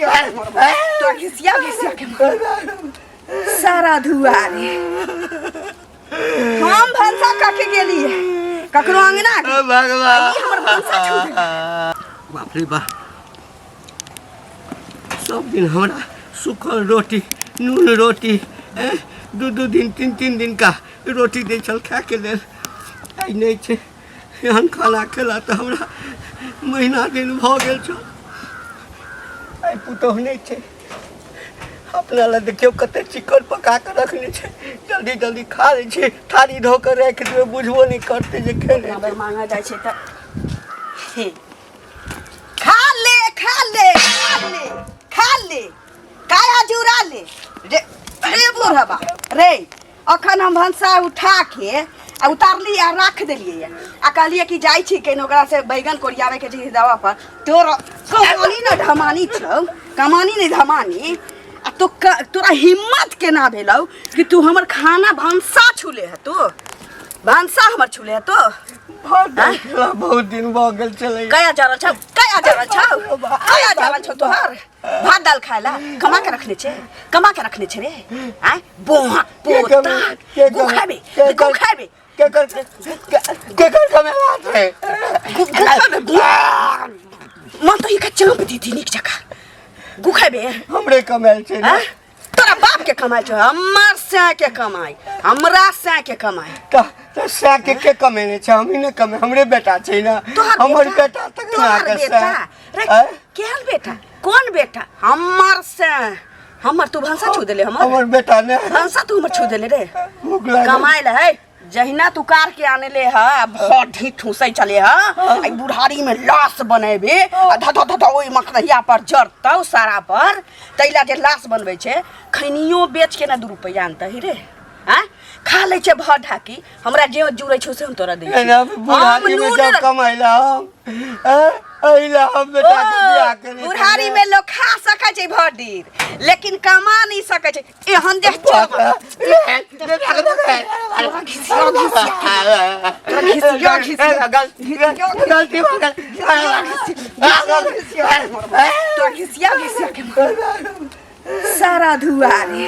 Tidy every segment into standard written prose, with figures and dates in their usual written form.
तोरा घिसिया घिसिया के मार। सारा धुआरे हम भनसा कऽ के गेलियै ककरो अंगना के। भगवान ई हमर भनसा छू देलक। बाप रे बाप सब दिन हमरा सूखल रोटी नून रोटी दू दू दिन तीन तीन दिन का रोटी दै छल खायके लेल आइ नहि छै एहन खाना खेला तऽ हमरा महीना दिन भऽ गेल छल आइ पुतोहु नहि छै अपना लए देखियौ कते चिकन पका कऽ रखने छै जल्दी जल्दी खा लै छै थारी धो कऽ राखि देबै बुझबो नहि करतै जे खेने अगर मांगा जाइ छै तऽ हे। खा ले खा ले खा ले खा ले काया जुड़ा ले रे रे बुढ़बा रे अखन हम भनसा उठा के आ उतारली आ राख देलियै आ कहलियै कि जाइ छी केन ओकरा से बैगन कोरियावे के छै दवा पर तोर कमानी न धमानी छौ कमानी ने धमानी आ तो तोरा हिम्मत केना भेलौ कि तू हमर खाना भनसा छूले है तू भनसा हमर छूले है तो बहुत बहुत दिन भऽ गेल छलै कया जा रहल छौ कया जा रहल छौ कया जा रहल छौ तोहर भात दाल खाए ला कमा के रखने छे कमा के रखने छे रे आय बोहा पोता गु खाबे गु खाबे केकर केकर कमेला छै गु खाबे गु मन तो ई का चाँप दीदी नीक जका गु खाबे हमरे कमेल छै आँ? तोरा बाप के कमाई छौ हमर सै के कमाई हमरा सै के कमाई त त सै के के कमेने छै हमही ने कमे हमरे बेटा छै ने तोहर हमर बेटा तक ना तोहर के बेटा रे आँय? केहन बेटा कोन बेटा हमर से हमर तू भंसा छू देले हमर हमर बेटा ने भंसा तू हमर छू देले रे भूख लागल कमाए ले है जहिना तू कार के आने ले ह आ भर ढीठ ठूसै चले ह आ बुढ़ारी में लाश बनेबे आ ध ध ध ध ओहि मखनहिया पर जरतौ सारा पर तैला जे लाश बनबै छै खैनियो बेच के ना दू रुपैआ आनतही रे आँ खा लै छै भर ढाकी हमरा जे जुड़ै छौ से हम तोरा दै छियौ। एना बुढ़ारी हम में नून जब कमैला हम एहिला हम बेटा के बियाह केने बुढ़ारी में लोग खा सकै छै भर दिन लेकिन कमा नहीं सकै छै एहन देह तोरा घिसिया घिसिया के सारा धुआरे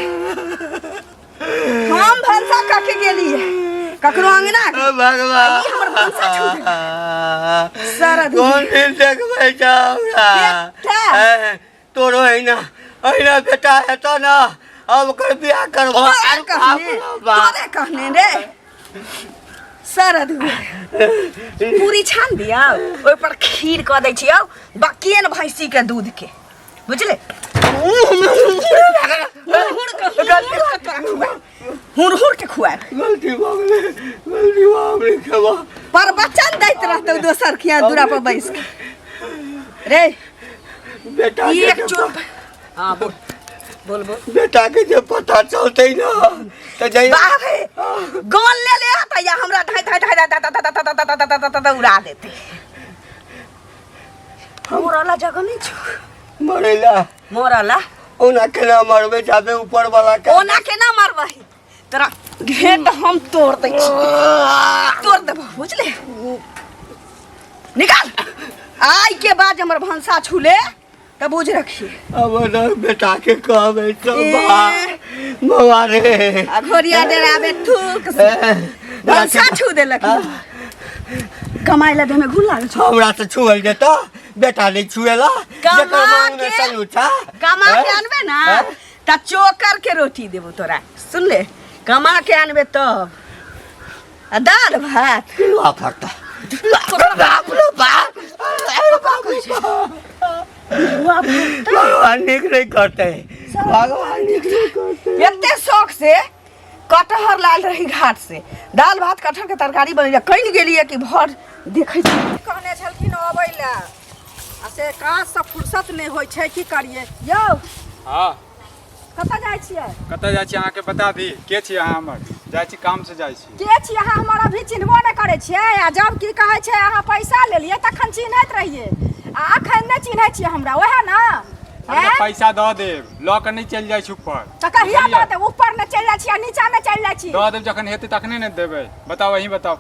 हम भनसा कऽ के गेलियै ककरो अंगना के। भगवान ई हमर भनसा छू देलक। सारा धुआं। कोन दिन देखबै छौ हमरा बेटा। ए, तोरो अहिना अहिना बेटा हेतौ ने अब ओकर बियाह करबो तोरे कहने तोरे कहने रे सारा धुआं पूरी छान दियौ ओहि पर खीर कऽ दै छियौ बकियन भैंसी के दूध के बुझले हुर हुर के खुआब गलती भऽ गेलै गलती भऽ गेलै खेबा पर बचन दैत रहतौ दोसर खिया दूरा पर बैस के रे बेटा के एक जे चोर हाँ बोल बोल बोल बेटा के जे पता चलतै ना तऽ जहिया बाप रे गन ले ले आता या हमरा धाय धाय धाय धाय धाय धाय धाय धाय धाय धाय धाय उड़ा देते मोरला जगह नहीं छो मरैला मोरला ओना केना मरबै जाबे ऊपर वाला के ओना केना मरबही तोरा घेट हम तोड़ दै छी तोड़ देबो बुझले निकाल आइ के बाद हमर भनसा छूले तऽ बुझ रखिए अब ना बेटा के कहबै सब ए। बा बौआ रे आ घोरिया डेराबे थूक से भनसा छू देलक कमाइ ला देहमे घुल लागल छौ हमरा से छुअल जेता बेटा नहीं छुएला कमा जेकर मांग में के- सलू छा कमा के अनबे ना त चोकर के रोटी देबो तोरा सुन ले कमा के अनबे तब आ दाल भात किलुआ फटता बाप रे बाप अरे बाप रे बाप। भगवान नीक नहीं करते भगवान नीक नहीं करते एते शौक से कटहर लाल रही घाट से दाल भात कटहर के तरकारी बनेलियै कनि गेलियै कि भर देखै छी कहने छलखिन अबै लए आ से काजसँ फुर्सत नहि होइ छै की करियै यौ हँ कतऽ जाइ छियै कतऽ जाइ छी अहाँके बता दी के छी अहाँ हमर जाइ छी काम से जाइ छी के छी अहाँ हमर अभी चिन्हबो नहि करै छियै आ जब की कहै छै अहाँ पैसा लेलियै तखन चिन्हैत रहियै आ अखन नहि चिन्है छियै हमरा ओएह ने हम तऽ आँय? पैसा दऽ देब लऽ कऽ नहि चलि जाइ छी ऊपर तऽ कहिया बुझलियै? दऽ देब ऊपर नहि चलि जाइ छी आ नीचा नहि चलि जाइ छी दऽ देब जखन हेतै तखने ने देबै बताउ अहीं बताउ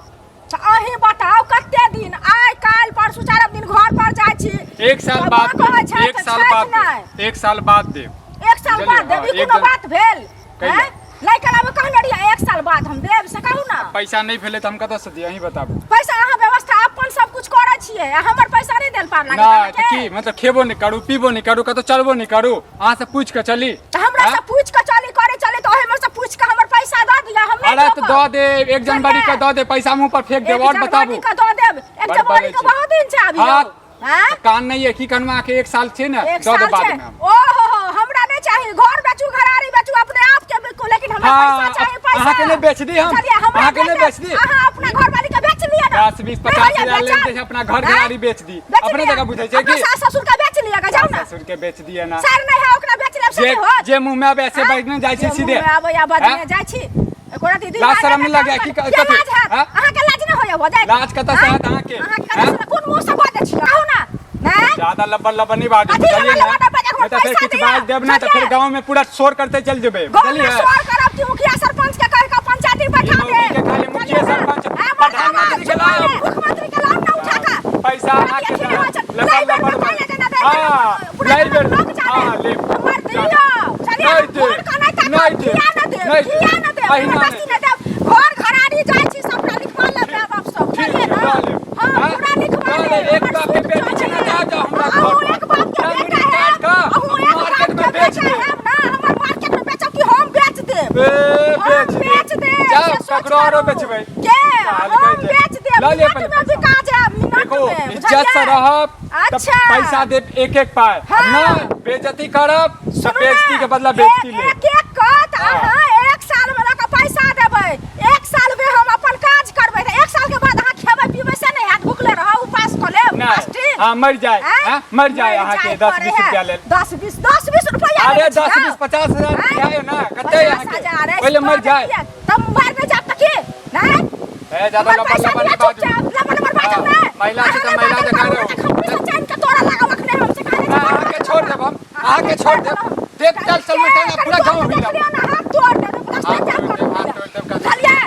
तऽ अहीं बताउ कते दिन आइ काल्हि परसू चारम दिन घर पर जाइ छी। एक साल तऽ बाद माँ कहै देब, छै एक तऽ साल छथि बाद नहि। देब, एक साल बाद देब। एक साल बुझलियै? बाद देब, हाँ, ई एक कोनो जन- बात भेल? कहिया? हैं? लैके लाबे कहने रहियै एक साल बाद हम देब, से कहू ना। पैसा नहीं भेलै तऽ हम कतऽसँ दिअ, अहीं बताबू। पैसा अहाँ व्यवस्था अपन सब कुछ करै छियै आ हमर पैसा नहि देल पार लागत नहि तऽ अहाँके? की मतलब खेबो नहि करू, पीबो नहि करू, कतौ चलबो नहि करू, अहाँ से पूछि कऽ चली। तऽ हमरा आँय? से पूछि कऽ चली करे चली तऽ ओहिमे से पूछि कऽ हमर पैसा दऽ दिअ, हम नहि अरे तऽ रोकब। दऽ देब, एक जनवरी के दऽ देब, पैसा मुँह पर फेंक देब। एक और बताबू। जनवरी के दऽ देब, एक बड़ जनवरी बजै के छी। बहुत दिन छै अभी हाँ, यौ। आँय? तऽ कान नहि है की कहलहुँ अहाँके एक साल छै ने, एक दऽ देब साल बाद छै। में हम। ओ हो हो, हमरा नहि चाही घर बेचू, घरारी बेचू, अपने आप के बिकू, लेकिन हमरा हाँ, पैसा चाही, पैसा। अहाँके नहि बेच दी हम। चलिए, हमरा अहाँके नहि बेच बेच दी। अहाँ अपना घरवाली के बेच लिअ ना। 10, 20, नहि 50 होइए हजार बेचल। लेने छै, अपना घर आँय? घरारी बेच दी। बेच अपने लिअ। जगह बुझै छै अपना की? सास ससुर के बेच लिअ गे, जाउ ना। ससुर के बेच दिए ना। सर नहि है ओकरा बेच लेब से जे नहि होत। जे मुँह में आबै से आँय? बैठने जाइ छै जे सीधे। मुँह में आबैया बजने आँय? जाइ छी। एको रति लाज दिमाग शरम नहि नहि लगैया काम की करे। के कथी? लाज हैत? आँय? अहाँके लाज नहि होइया बजैत? लाज कतऽ से आँय? हैत अहाँके? अहाँके आँय? कतऽ से? कोन मुँह से बजै छी? कहू ना। नहि? ज्यादा लब्बर लब्बर नहीं बाजू, कथी बुझलियै लब्बर ने? लब्बर बाजू? नहीं तऽ फेर पैसा किछु दिअ। बाजि देब ने तऽ फेर बुझलियै? गाँव में पूरा शोर करते चलि जेबै, गाँव में बुझलियै? शोर करब कि मुखिया सरपंच के कहि कऽ पंचायती बैठा ई मौगी देब। के खाली मुखिया बुझलियै? सरपंच, हाँ, प्रधानमंत्री के लाउ। मुख्यमंत्री के लाउ ना उठा कऽ। पैसा अहाँके अथी नहि होइ छै। लब्बर लै बेर लब्बर में बाजू। पाइ लेने देब। हाँ, पूरा लै बेर। लोक जाने। हाँ, लेब। हमर दियौ। चलिए, नहि हम देब। फोन कऽ नहि ताकब। नहि देब। किया नहि देब? नहि देब। किया नहि देब? अहिना जबरदस्ती नहि नहि देब। घर घरारी जाइ छी, सबटा लिखवा लेब माय बाप सब। ठीक चलिए छै, ना। लऽ लेब। हाँ, हाँ? पूरा लिखवा लऽ लेब। लेब, एक हमर बाप के सूद बेटी छै ने, चलै। जा जाओ हमरा अहूँ घर पर। एक बाप के जा बेटा मिट्टी हैब। काटि कऽ अहूँ एक बाप मार्केट के में बेच बेटा देब। हैब ना। हमर मार्केट में बेचब कि हम बेच देब? ए, हम बेच देब। बेच देब, जाओ, से सोच ककरो आरो करू। बेचबै। के? साल हम के जे। बेच देब। लऽ लिअ मिनट पहिले में पैसा। बिका जायब, मिनट देखो, में, इज्जत से बुझलियै? रहब तऽ अच्छा। पैसा देब एक एक पाय। हाँ। नहि बेइज्जती करब तऽ सुनू ना, बेइज्जती के बदला बेइज्जती एक लेब। एक एक कऽ तऽ हाँ। अहाँ एक साल में लऽ कऽ पैसा देबै, एक साल में हम अपन काज करबै, तऽ एक साल के बाद अहाँ खेबै पीबै से नहि हैत, भुखले रहब, उपास कऽ लेब, नहि, फास्टिंग। हाँ, मरि जाय, आँय? हाँ, मरि जाय अहाँके जाय 10 पड़ै 20 है। रुपया लेल। 10 20 10 20 रुपया अरे लेने छी 10 ना? 20 50 हजार आँय? रुपया है ना, कते 50 अहाँके? हजार अछि, पहिले मरि तोरा जाय। किया? तब मरि नहि जायब तऽ की? नहि? ए, ज्यादा हमर लब्बर पैसा लब्बर दिअ नहि बाजू। चुपचाप, लब्बर लब्बर बाजब हाँ, नहि। महिला छै तऽ अहाँ महिला नहि जकाँ बाजब रहू। तऽ हम पैसा चानि कऽ तोरा लागब अखने हम से कहने छी, नहि, अहाँके छोड़ देब हम, अहाँके छोड़ देब। देख चल चल में टांगा पूरा गाँव हिलाब। देखलियौ ने, हाथ तोड़ देब, प्लास्टर हाथ जाम तोड़ि कऽ देब, हाथ देब। तोड़ि देब, कनिको। बुझलियै?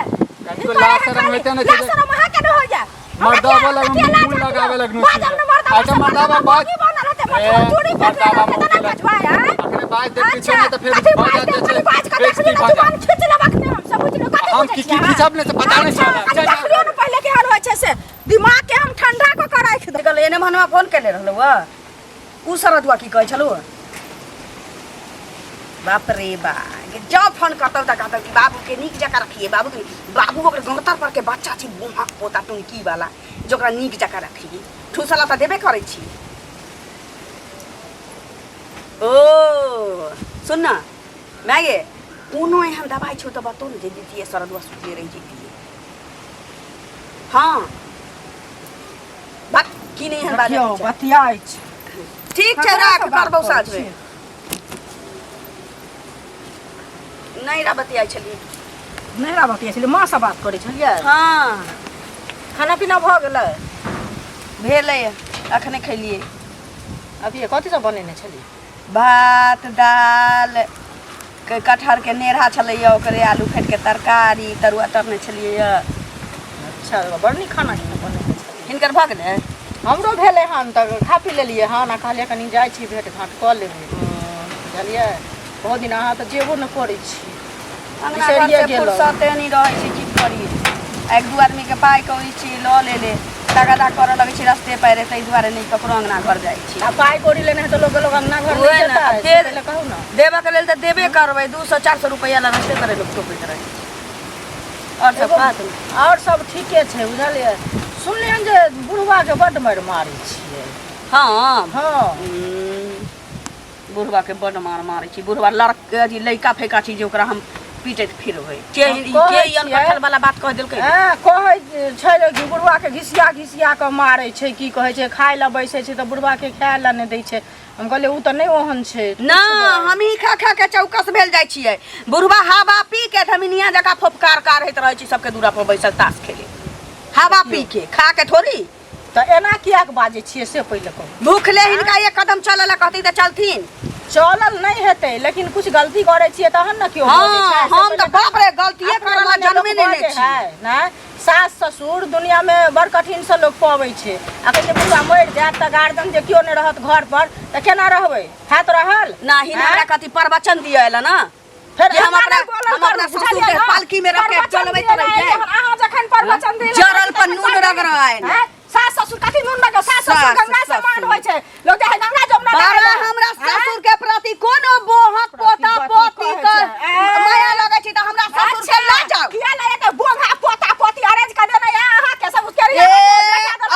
कनिको ई लाज करे शरम है होइते ने खाली। छै लाज जे- शरम अहाँके नहि होइए। हमरा मर्दाबा किया- लग हमरा किया लाज मुँह हैत लगाबे यौ? लगनू बाजब छी। ने मर्दाबा अच्छा, से मर्दाबा मर्दाबा बाज। की बनल हेतै? ए, मजबूर चूड़ी पहिरने मर्दाबा रहतै तऽ नहि मुँह बजबै, आँय? अखने बाज देब किछो अच्छा, नहि तऽ फेर कथी भऽ बाज जायत देब? जे कनि छै, बाज कऽ बेइज्जती देखलियौ ने, भऽ जायत। जुबान खींच लेब अखने हम सब, बुझलियौ? कथी हम बुझै की छियै की अहाँ? खींचब ने से पता नहि अच्छा, चलत। कनि चल, देखलियौ ने पहिले केहन होइ छै से। दिमाग के हम ठंडा कऽ कऽ राखि देब। गेलै एने मनवा फोन केने रहलौ हँ उ सरदुआ की कहै छलौ बाप रे बा जब फोन करतौ तऽ कहतौ कि बाबूके नीक जकाँ रखिए बाबूके बाबू ओकर गौतर परके बच्चा छै बुढ़क पोता टुनकी वाला जे ओकरा नीक जकाँ रखिए ठूसला तऽ देबे करै छी ओ सुन न माय गे कोनो एहन दबाइ छौ तऽ बतो ने जे दितियै सरदुआ सुतले रहि जैतियै हँ बात की नहि एहन बाजै देखियौ बतियाइ छै। ठीक छै ककरा राख से बात करबौ करै साँझमे छी? नहि रा बतियाइ छलियै। नहि रा बतियाइ छलियै, माँ से बात करै छलियै? हँ। खाना पीना भऽ गेलै? भेलै, अखने खैलियै। अभी कथी सब बनेने छलियै? भात दाल कटहरके नेढ़ा छलैए ओकरे आलू फेटके तरकारी तरुआ तरने छलियै। अच्छा, बड़ नीक खाना बनेने छलियै। हिनकर भऽ गेलै? हमरो भेलै हन तऽ खा पी लेलियै हन आ कहलियै कनि जाइ छी भेट घाँट कऽ लेबै, बुझलियै? बहुत दिन अहाँ तऽ जेबो नहि करै छी। अङ्गना बिसरिये घरसँ गेलहुँ। फुर्सते नहि रहै छै, की करियै? एक दू आदमीके पाइ कौड़ी छी लऽ लेले तगादा करऽ लगै छै रस्ते पैरे, ताहि दुआरे नहि ककरो अङ्गना घर जाइ छी। आ पाइ कौड़ी लेने है तऽ लोक लोक अङ्गना घर उएह नहि ने, जेतै, आ से पहिले कहू ने। देबऽके लेल तऽ देबे करबै, 200 400 रुपैआ लए रस्ते पैरे लोक टोकैत रहै छै। आओर सब एगो बात ने? आओर सब ठीके छै, बुझलियै? सुनलियनि जे बुढ़बाके बड्ड मारि मारै छियै। हँ। हँ। बुढ़बाके बड्ड मार मारै छी। बुढ़बा लड़के अथी लैका फैका छी जे ओकरा हम पीटैत फिरबै? के हम ई कहै के ई छियै। अनकठल वाला बात कहि देलकै? हँ, कहै छै जे कि बुढ़बाके घिसिया घिसिया कऽ मारै छै। की कहै छै, खाय लए बैसै छै तऽ बुढ़बाके खाय लए नहि दै छै। हम कहलियै ओ तऽ नहि ओहन छै। ना, हमही खा खा के चौकस भेल जाइ छियै। बुढ़बा हवा पी के धमिनिया जकाँ फोफकार कारैत रहै छै सबके दूरा पर बैसल ताश खेले, हवा पी के, खा के थोड़ी। तऽ एना किएक बाजै छियै से पहिले कहू। भूखले हिनका एक कदम चलऽ लए कहती तऽ चलथिन? चलल नहि हेतै, लेकिन कुछ गलती करै छियै तहन ने केओ बजै हँ छै। से हम पहिले तऽ बाप रे गलतिये अपना करऽ लए मने लोक जन्मे नेने बजै छी है, नहि सास ससुर दुनियामे बड़ कठिनसँ लोक पबै छै आ कहै छै बुढ़वा मरि जायत तऽ गार्जियन जे केओ नहि रहत घर पर तऽ केना रहबै हैत रहल नाही आँय? हमरा कथी प्रवचन दिअ एला ना फेर कि हम एना अपना नहि बोलल हम अपना करू, ससुर के बुझलियै ना? पालकी में रख के प्रवचन चलबैत दिअ रहि एला, जाय जहन अहाँ जखन प्रवचन दिअ जरल पर नून रगड़ायल। आँय? सास ससुर कथी नून रगड़ सास ससुर सास गंगा समान ससुर। होइ छै लोक जाइ है गंगा जमुना बाबा नहाय लए। हमरा आँय? ससुर के प्रति कोनो बोहक पोता प्रतिपत्ति पोती कहै के छै। ऐ। माया लगै छै तऽ हमरा ससुर के लऽ जाउ किया ले एते बोंगा पोता पोती अरेंज कर देने है अहाँ के सब उसके ए,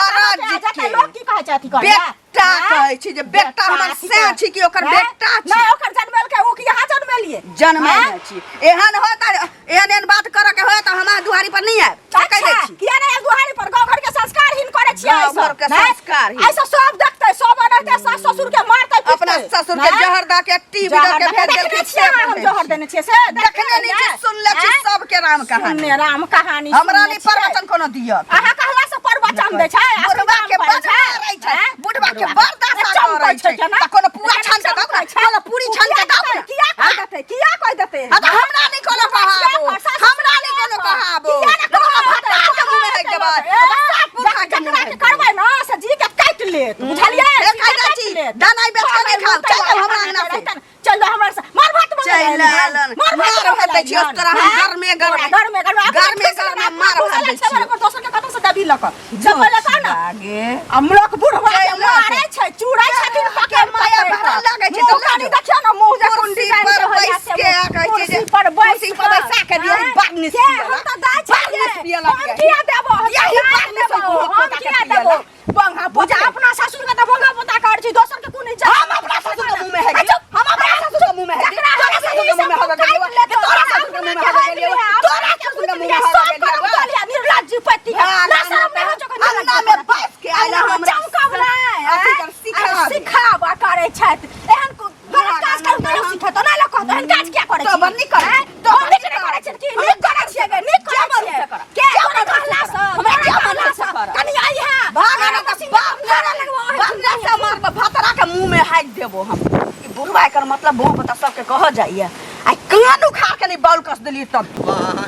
अरज के। लोग की कहै छै अथी करे बेटा कहै छी जे बेटा हमर सैं छी कि ओकर बेटा छी नहीं ओकर जनमेल के ओ कि यहाँ जनमेलिए जनमेने छी एहन हो तऽ एहन एहन बात करऽ के हो तऽ हमरा दुआरी पर नहि आयब से कहि दै अच्छा छी किया नहीं दुआरी पर गाँव घर के संस्कार हीन करे छियै गाँव घर के संस्कार हीन। ऐसा सब देखते सब एनाहिते सास ससुर के मारते पीटते। अपना ससुर के नहीं? जहर दऽ के टीवी दऽ जहर के दऽ के भेज देलखिन देखने छियै से हम बुझै जहर छी। देने छियै से देखने नहि छी सुनले छी आँय? सबके राम कहानी सुनने राम कहानी हमरा सुनने नहि छियै। प्रवचन कोनो दिअ अहाँ कहला से प्रवचन दै छै आ बुढ़वा के करै बड़ छै मारै छै आँय? बुढ़वा के बड़ दशा चमकै करै छै छै केना? तऽ कोनो पुआ केना छान के दऊ चमकै ने छै? कोनो पूरी छान के दऊ ने किया कहि देतै किया कहि देतै आ तऽ हमरा नहि कोनो कहाबो हमरा नहि कोनो कहाबो किया ने लोक कहबै? भट्टा के मुँह में हेक देबै ओकरा साफ पुरखा के मुँह जकरा में के हेक करबै ना से जी के काटि लेत बुझलियै से जी खाइ के जाइ काटि छी लेत। दानाइ बेच के नहि खाउ चल जाउ हमरा अंगना से चल जाउ हमरा से मार भात मंगै चलि आलन मार भात मार भात दै छियौ तोरा हम गरमे गरमे गरमे गरमे गरमे गरमे मार भात दै छियौ दोसर के कतौ से दबी लक सब पहिले कह ना आगे हम लोग बुढ़वा के चलि आलन। मारे छै चूड़ै छथिन के माया भरल लागै छै तऽ मुँह कनी देखियौ ना मुँह जे कोन कुर्सी डिजाइन पर के होइया बैस से के आ कहै छै जे कुर्सी पर बैस कुर्सी पर बैसा के दियौ आँय? बार्निश के पियला। हम तऽ दाइ छियै बार्निश पियला हम किया देबो हम यही किया बार्निश देबो? होई हम पोता के किया पियला। देबो बंगा पोता अपना ससुर के तऽ बंगा पोता कर छी दोसर के कोन इज्जत हम अपना ससुर के मुंह में है हम अपना ससुर के मुंह में है जकरा तोरा ससुर के मुंह में हवा गेलियो तोरा ससुर के मुंह में हवा गेलियो तोरा ससुर के मुंह में हवा गेलियो निर्लज्ज पति के हाँ, ना शरम नहीं हो जो अंगना में बैस के आयल हमरा चमकब नहि अथी कर सिखा सिखाबा करै छथि एहन गलत काज करू तऽ लोक सिखेतौ नहि लोक कहतौ एहन काज किया करै तो छी बड़ नीक करै आँय? तो हम नीक नहि करै छी की नीक करै छियै गे नीक करै जे मन छियै से करऽ। के जे तोरा मन से कहला करऽ। सँ हमरा तोरा जे मन कहला से सँ करऽ। कनि अइहे भाग ना तऽ बाप बाप ना से मारब भतरा के मुंह में हाइक देबो हम ई बुढ़वा एकर मतलब भों पता सबके कह जाइए आ कान उखाड़ के नहीं बाउल कस देलिए तब वाह,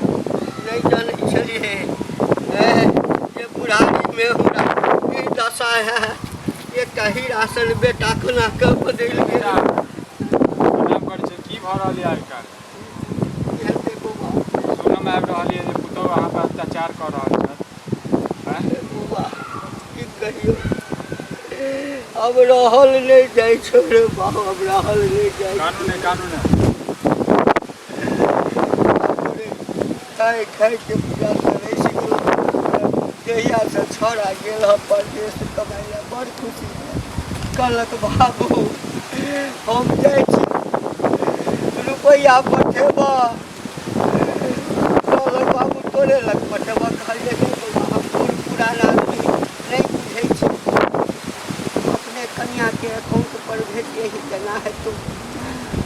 नहि जानै छलियै ए, जे बुढ़ारीमे हमरा ई दशा है एकटा हीरा सन बेटा कोना कऽ बदलि गेल प्रणाम करै छी की भऽ रहल यऽ आइ काल्हि की हेतै बौआ सुनऽमे आबि रहल यऽ जे पुतहु अहाँ पर अत्याचार कऽ रहल छथि आँय? बौआ की कहियौ अब रहल नहि जाइ छौ रे बाप अब रहल नहि जाइ कानू नहि कानू नहि खाइ खाइके पूरा करै छी जहियासँ छौड़ा गेल हँ परदेश कमाइ लए बड़ खुशी भेल कहलक बाबू हम जाइ छी रुपैआ पठेबह कहलक बाबू तोरे लग पठेबह कहलियै नहि बौआ हम बूढ़ पुरान आदमी नहि बुझै छी अपने कनिआँके अकाउंटपर भेजियही जेना हेतौ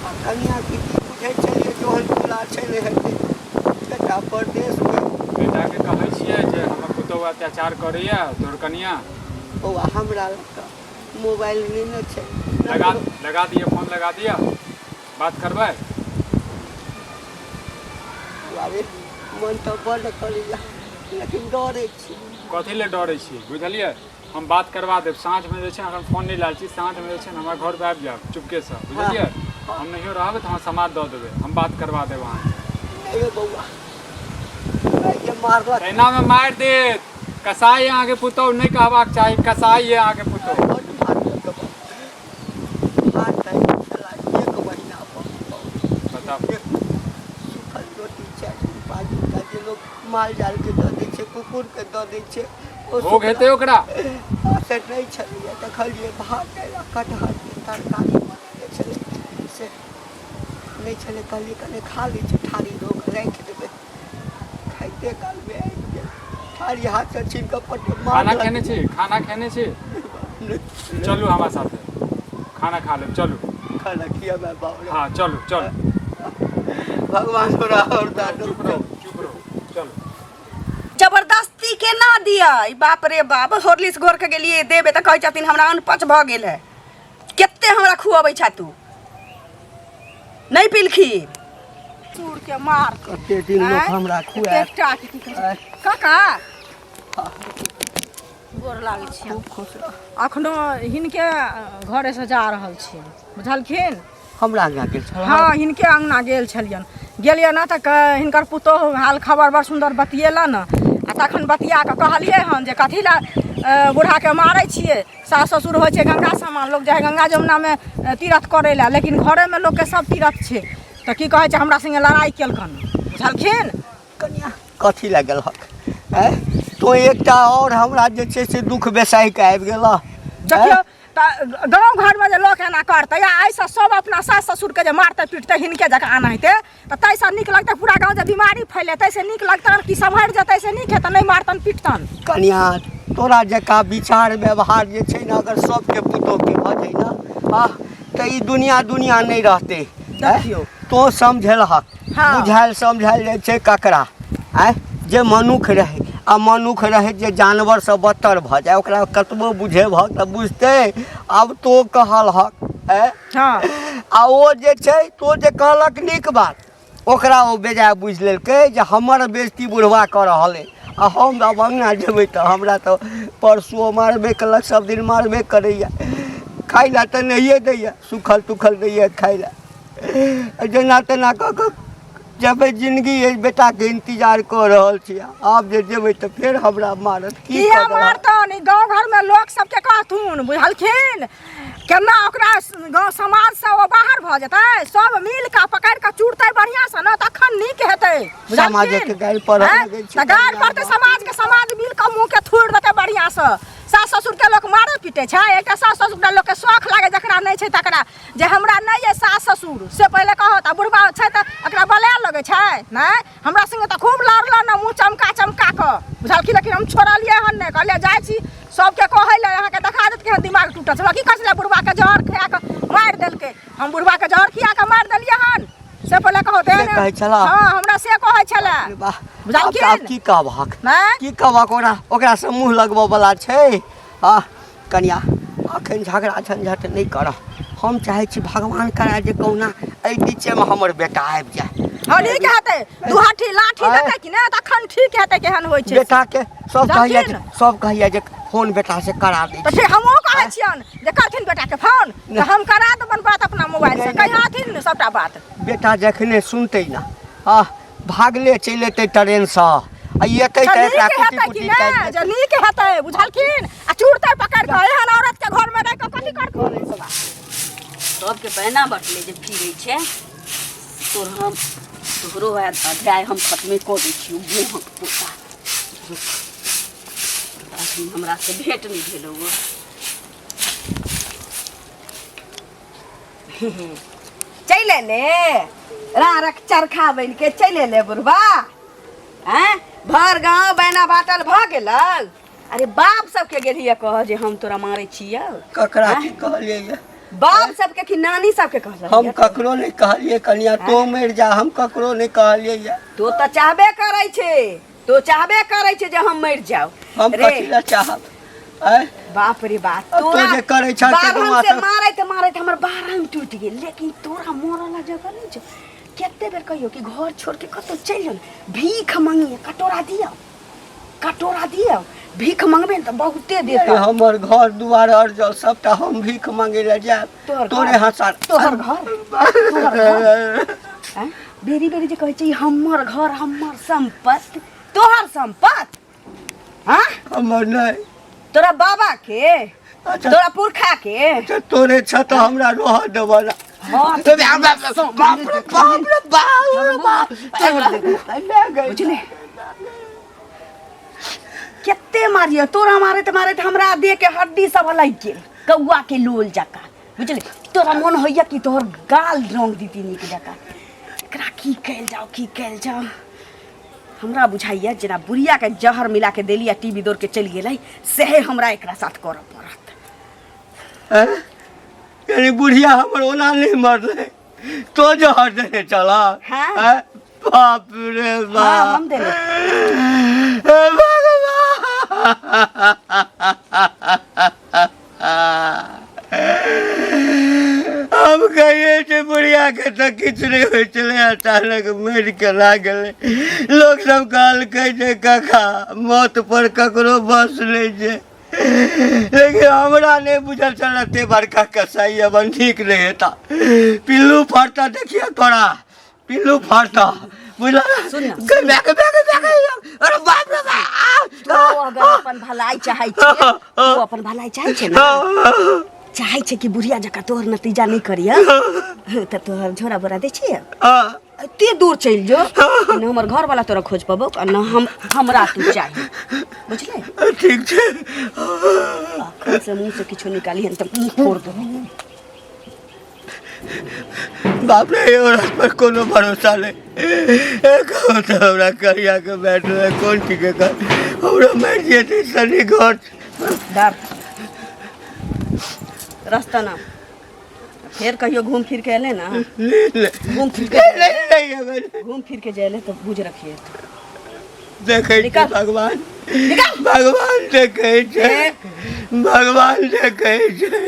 आ कनिआँके की बुझै छलियै जे ओहन टोला छै नहि हेतै बेटा परदेशमे बेटाके कहै छियै जे हमर पुतहु अत्याचार करैया तोहर कनिया बौआ हमरा लग तऽ मोबाइल नहि ने छै लगा लगा दिअ फोन लगा दिअ बात करबै अरे मन तऽ बड्ड करैया लेकिन डरै छी कथी लए डरै छी बुझलियै हम बात करवा देब साँझमे जे छै अखन फोन नहि लायल छी साँझमे जे छै ने हमरा घर पर आबि जायब चुपकेसँ बुझलियै हम नहियो रहबै तऽ हमरा समाद दऽ देबै हम बात करवा देब अहाँके नहि यौ बौआ जे मारलक एनामे मारि देत कसाई अहाँके पुतहु नहि कहबाक चाही कसाई यऽ अहाँके पुतहु बड्ड मारलक बौआ। भात दालि खेला एक महीना पर बताउ एक सूखल रोटी चारि दिन पाँच दिनका जे लोक माल जालके दऽ दै छै कुकुरके दऽ दै छै ओ भोग हेतै ओकरा से नहि छलैए देखलियै भात दालि आ कटहरके तरकारी बनेने छलै से नहि छलै कहलियै कने खा लै छी थारी धो कऽ राखि देबै खाइते कालमे आबि गेल थारी हाथसँ छीन कऽ पट खाना खेने छी खाना खेने छी चलू हमरा साथे खाना खा लेब चलू खाना खियाबै बाप रे हाँ चलू चलू भगवान तोरा और दान चुप रहो चुप रहो चलू जबरदस्ती के ना दिया ई बाप रे बाप हॉर्लिक्स घोर के गेलिए देबे तऽ कहै छथिन हमरा अनपच भऽ गेल है कते हमरा खुअबै छा तू नहि पिलखिन चूर के मार कते दिन लोक आँय? हमरा खुआएत। एकटा के की कहै छै? काका गोर लागै छी। खूब खुश रह। अखनो हिनके घरेसँ जा रहल छी, बुझलखिन? हमरा अङ्गना गेल छल? हँ, हिनके अङ्गना गेल छलियनि। गेलियै ने तऽ हिनकर पुतोहु हाल खबर बड़ सुन्दर बतियेलनि। आ तखन बतिया कऽ कहलियै हन जे कथी लए बूढ़ाके मारै छियै? सास ससुर होइ छै गंगा समान। लोक जाइ गंगा जमुनामे तीर्थ करै लए, लेकिन घरेमे लोकके सब तीर्थ छै। तऽ की कहै छै, हमरा संगे लड़ाइ केलकनि, बुझलखिन? कनिया, कथी लए गेलहक? आँय, तोँ एकटा आओर हमरा जे छै से दुख बेसाहि कऽ आबि गेलह। देखियौ तऽ गाँव घरमे जे लोक एना करतै आ एहिसँ सब अपना सास ससुरके जे मारतै पीटतै हिनके जकाँ एनाहिते, तऽ ताहिसँ नीक लगतै पूरा गाँव जे बीमारी फैलेतै से नीक लगतनि कि सम्हरि जेतै से नीक हेतै, नहि मारतनि पीटतनि? कनिया, तोरा जकाँ विचार व्यवहार जे छै ने, अगर सबके पुतोहके भऽ जाइ ने, आह, तऽ ई दुनिया दुनिया नहि रहतै। देखियौ। तोँ समझेलहक। हाँ। बुझायल समझायल जाइ छै ककरा? आँय, जे मनुख रहै आ मनुख रहै जे जानवरसँ बदतर भऽ जाय, ओकरा कतबो बुझेबहक तऽ बुझतै? आब तो कहलहक, आँय? हाँ। आ ओ जे छै, तो जे कहलक नीक बात, ओकरा ओ बेजाय बुझि लेलकै जे हमर बेइज्जती बुढ़वा कऽ रहल अइ। आ हम आब अङ्गना जेबै तऽ हमरा तऽ परसुओ मारबे केलक, सब दिन मारबे करैए। खाइ लए तऽ नहिए दैए, सुखल तुखल दैए खाइ लए। जेना तेना कऽ कऽ जेबै। जिंदगी एहि बेटाके इंतजार कऽ रहल छी। आब जे जेबै तऽ फेर हमरा मारत की? किया कऽ देलक? मारतनि? गाँव घरमे लोक सबके कहथुन, बुझलखिन? केना ओकरा गाँव समाजसँ ओ बाहर भऽ जेतै। सब मिल कऽ पकड़ि कऽ चूरतै बढ़िआँसँ ने, तखन नीक हेतै, बुझलखिन? समाजके गारि पढ़ऽ आँय? लगै छै। तऽ गारि पड़तै समाजके, समाज मिल कऽ मुँहके थूरि देतै बढ़िआँसँ। सास ससुरके लोक मारै पीटै छै? एकटा सास ससुरके लोकके शौख लागै, जकरा नहि छै तकरा, जे हमरा नहि अइ सास ससुर से पहिले कहत। आ बुढ़बा छै तऽ एकरा बलाए लगै छै? नहि, हमरा संगे तऽ खूब लड़ल ने मुँह चमका चमका कऽ, बुझलखिन? लेकिन हम छोड़लियै हन नहि। कहलियै जाइ छी सबके कहै लए, अहाँके देखा देत केहन दिमाग टूटल छै। हमरा की कहै छलै, बुढ़बाके जहर खिया कऽ मारि देलकै। हम बुढ़बाके जहर खिया कऽ मारि देलियै हन से पहिले कहू से कहै छला? हँ, हमरा से कहै छलै। अरे वाह! बुझलखिन? आब की कहबहक? नहि। की कहबहक? ओकरा ओकरासँ मुँह लगबऽ वला छै? आ कनिया, अखन झगड़ा झंझट नहि करह। हम चाहै छी भगवान करए जे कहुना एहि बीचेमे हमर बेटा आबि जाय। हँ, नीक हेतै। दू हाथी लाठी आँय? देतै कि नहि, तखन ठीक हेतै। केहन होइ छै बेटाके सब कहैया जे बुझलखिन? सब कहैया जे फोन बेटा से करा दै तऽ छी। ठीक, हमहूँ कहै छियनि जे करथिन बेटाके फोन तऽ हम करा देबनि बात अपना मोबाइलसँ। नहि, नहि। कहियाथिन ने सबटा बात। बेटा जखने सुनतै ने, आ भागले चलि एतै ट्रेनसँ आ एतै तऽ तऽ एकरा नीक कुटी हेतै कि कुटी नहि काटि जे नीक हेतै, बुझलखिन? आ चूरतै पकड़ि कऽ। एहन औरत के घरमे रहि कऽ कथी करथिन? सबके पैना बटले जे फिरै छै तोर। हम तोहरो अध्याय हम खत्मे कऽ दै छियौ। मोहक पोता, अखन हमरा से भेंट नहि भेलौ। चलि एले रारक चरखा बनि के चलि एले बुढ़बा। आँय, भर गाँव बैना बाटल भऽ गेलौ। अरे, बाप सबके गेलियै कह जे हम तोरा मारै छियौ? ककरा की कहलियै ये? बाप सबके कि नानी सबके कहलियै? हम ककरो नहि कहलियै कनिया, तो मरि जा, हम ककरो नहि कहलियै ये। तो तऽ चाहबे करै छै, तो चाहबे करै छै जे हम मरि जाउ। हम रे कथी लए चाहब? आँय? बाप रे बाप! अब तो जे करै छह से बारहम से माथा- मारैत मारैत हमर बारहम टूटि गेल, लेकिन तोरा मरऽ ला जगह नहि छौ। कते बेर कहियो कि घर छोड़ के कतौ चलि जाउ ने, भीख मंगिए, कटोरा दियौ, कटोरा दियौ, भीख मंगबे ने तऽ बहुते ए, देतौ। हमर घर दुआर अर्जल सबटा, हम भीख मांगे लए जायब? तोहर तोरे घर? हंसा तोहर घर? तोहर घर? आँय? बेरी बेरी जे कहै छै ई हमर घर, हमर सम्पत्ति, तोहर सम्पत्ति? हाँ, हमर नहि। तोरा बाबा के। अच्छा। तोरा पुरखा के। अच्छा, तोरे छ तऽ हमरा रहऽ देबऽ ना। हाँ। बाप रे बाप रे बाप रे बाप! बुझले, कते मारियो तोरा? मारैत मारैत हमरा देह के हड्डी सब लागि गेल कौआ के लोल जकाँ, बुझले? तोरा मन होइया कि तोहर गाल रंग दीती नीक जकाँ। एकरा की कयल जाओ, की कयल जाओ? हमरा बुझाइया जेना बुढ़िया के जहर मिला के देली आ टीवी दौड़ के चलि गेलै, सएह हमरा एकरा साथ करऽ पड़त। हैं? यानी बुढ़िया हमर ओना नहि मरलै, तो जहर देने चला? हाँ। हैं? बाप रे बाप! हाँ, हम देने। हे भगवान, हम कहिए छै बुढ़ियाके तऽ किछु नहि होइ छलै, अचानक मरि केना गेलै? लोक सब कहलकै जे काका, मौत पर ककरो बस नहि छै, लेकिन हमरा नहि बुझल छल एते बड़का कसाई अपन ठीक नहि हेता। पिल्लू फड़ता, देखिए तोरा पिल्लू फड़ता, बुझल? सुन ना। गे, my गे, my गे, my गे, अरे बाप रे बाप! तू अगर अपन भलाई चाहै छै, तू अपन भलाई चाहै छै ने, चाहै छै कि बुढ़िया जकाँ तोहर नतीजा नहि करिय, तऽ तोहर झोरा बोरा दै छियै, एते दूर चलि जो, ने हमर घरवाला तोरा खोज पबौ आ ने हम हमरा तू चाही, बुझले? ठीक छै। अखन से मुँह से किछो निकालिहन तऽ मुँह फोड़ देबौ। बाप रे, औरत पर कोनो भरोसा नहीं। कहू तऽ हमरा करिया के बैठ रहे, कोन ठीक है कर हमरा मरि जेतै सनी घर। डर रास्ता ना फेर कहियो घूम फिर के एले ना, ले घूम फिर के नहीं नहीं नहीं। घूम फिर के जाए तो बुझ रखिए। देखै छी। निकाल। भगवान निकाल। भगवान देखै छै, भगवान देखै छै।